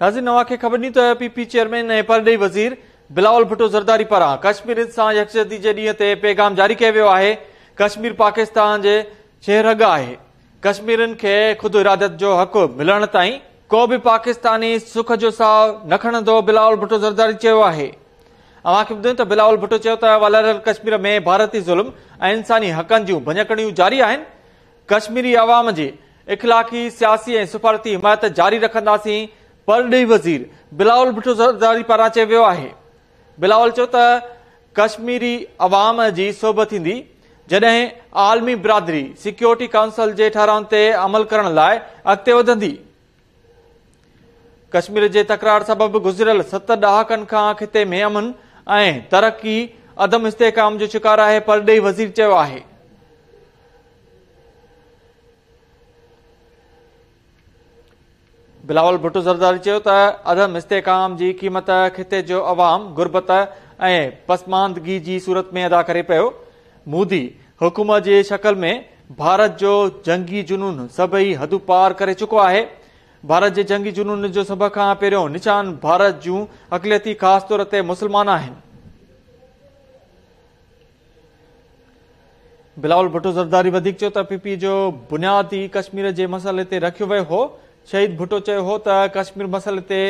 ناظرين اوهان کي خبر ڏيون ته پي پي چيئرمين ۽ پرڏيهي وزير بلاول ڀٽو زرداري پاران ڪشميرين سان يڪجهتي جي ڏينهن تي پيغام جاري ڪيو ويو آهي. ڪشمير پاڪستان جي شهه رڳ آهي. ڪشميرين کي خود اراديت جو حق ملڻ تائين ڪو به پاڪستاني سک جو ساهه نه کڻندو بلاول ڀٽو زرداري چيو آهي. اوهان کي ٻڌايون ته بلاول ڀٽو چيو ته والاريل ڪشمير ۾ ڀارتي ظلم ۽ انساني حقن جون ڀڃڪڙيون جاري آهن. ڪشميري عوام جي اخلاقي، سياسي ۽ سفارتي حمايت جاري رکنداسين، پرڏيهي وزير بلاول ڀٽو زرداري پاران چيو ويو آهي. بلاول چيو ته ڪشميري عوام جي سوڀ ٿيندي جڏهن عالمي برادري سيڪيورٽي ڪائونسل جي ٺهرائن تي عمل ڪرڻ لاء اڳتي وڌندي. ڪشمير جي تڪرار سبب گذريل 7 ڏهاڪن کان خطي ۾ امن ۽ ترقي عدم استحڪام جو شڪار آهي، پرڏيهي وزير چيو آهي. بلاول ڀٽو زرداري چيو ته عدم استحڪام جي قيمت خطي جو عوام غربت ۽ پسماندگي جي صورت ۾ ادا ڪري پيو، مودي حڪومت جي شڪل ۾ ڀارت جو جنگي جنون سڀئي حدون پار ڪري چڪو آهي، ڀارت جي جنگي جنون جو سڀ کان پهريون نشان ڀارت جون اقليتي خاص طور تي مسلمان آهن. بلاول ڀٽو زرداري وڌيڪ چيو ته پي پي جو بنياد ئي ڪشمير جي مسئلي تي رکيو ويو هو، شهيد ڀٽو چيو هو ته ڪشمير مسئلي تي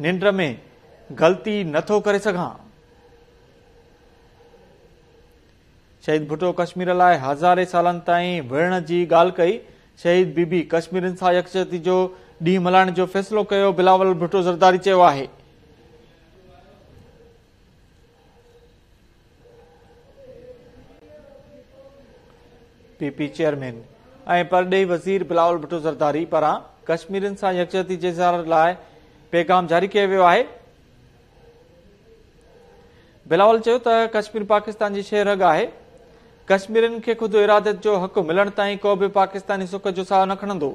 ننڊ ۾ غلطي نه ٿو ڪري سگهان. شهيد ڀٽو ڪشمير لاء هزارين سالن تائين وڙهڻ جي ڳالهه ڪئي، شهيد بي بي ڪشميرين سان يڪجهتي جو ڏينهن ملهائڻ جو فيصلو ڪيو، بلاول ڀٽو زرداري چيو آهي. پي پي چيئرمين ۽ پرڏيهي وزير بلاول ڀٽو زرداري پاران ڪشميرين سان يڪجهتي جي اظهار لاء پيغام جاري ڪيو ويو آهي. بلاول چيو ته ڪشمير پاڪستان جي شهه رڳ آهي، ڪشميرين کي خود اراديت جو حق ملڻ تائين ڪو به پاڪستاني سک جو ساهه نه کڻندو.